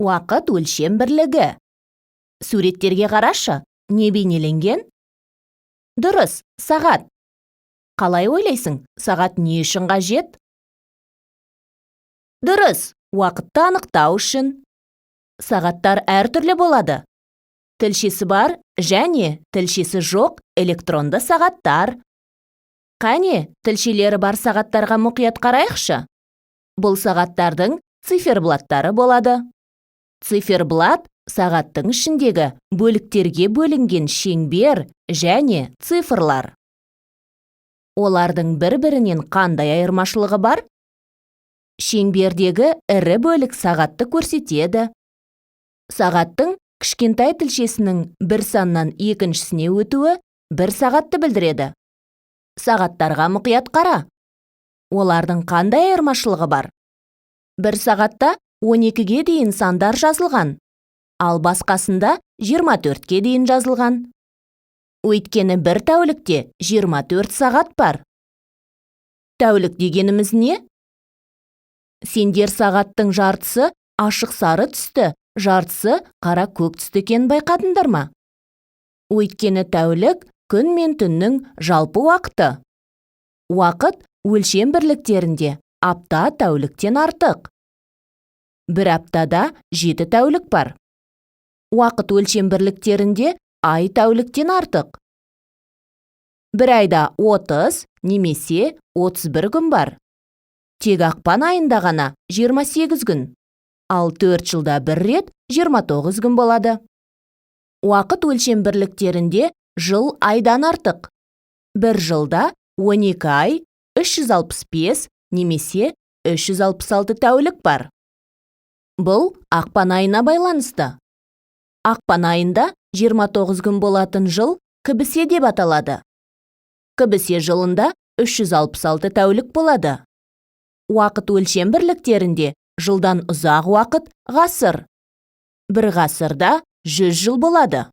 Уақыт өлшем бірлігі. Суреттерге қарашы, не бейнеленген? Дұрыс, сағат. Қалай ойлайсың, сағат не үшін қажет? Дұрыс, уақытты анықтау үшін. Сағаттар әртүрлі болады. Тілшесі бар және тілшесі жоқ электронды сағаттар. Қане, тілшелері бар сағаттарға мұқият қарайықшы. Бұл сағаттардың циферблаттары болады. Циферблат – сағаттың ішіндегі бөліктерге бөлінген шеңбер және цифрлар. Олардың бір-бірінен қандай айырмашылығы бар? Шеңбердегі ірі бөлік сағатты көрсетеді. Сағаттың кішкентай тілшесінің бір саннан екіншісіне өтуі бір сағатты білдіреді. Сағаттарға мұқият қара. Олардың қандай айырмашылығы бар? Бір сағатта 12-ге дейін сандар жазылған, ал басқасында 24-ке дейін жазылған. Өйткені бір тәулікте 24 сағат бар. Тәулік дегеніміз не? Сендер сағаттың жартысы ашық сары түсті, жартысы қара көк түсті екенін байқадыңдар ма? Өйткені тәулік – күн мен түннің жалпы уақыты. Уақыт өлшем бірліктерінде апта тәуліктен артық. Бір аптада 7 тәулік бар. Уақыт өлшем бірліктерінде ай тәуліктен артық. Бір айда 30 немесе 31 күн бар. Тек ақпан айында ғана 28 күн, ал 4 жылда бір рет 29 күн болады. Уақыт өлшем бірліктерінде жыл айдан артық. Бір жылда 12 ай, 365 немесе 366 тәулік бар. Бұл ақпан айына байланысты. Ақпан айында 29 күн болатын жыл кібісе деп аталады. Кібісе жылында 366 тәулік болады. Уақыт өлшем бірліктерінде жылдан ұзақ уақыт – ғасыр. Бір ғасырда 100 жыл болады.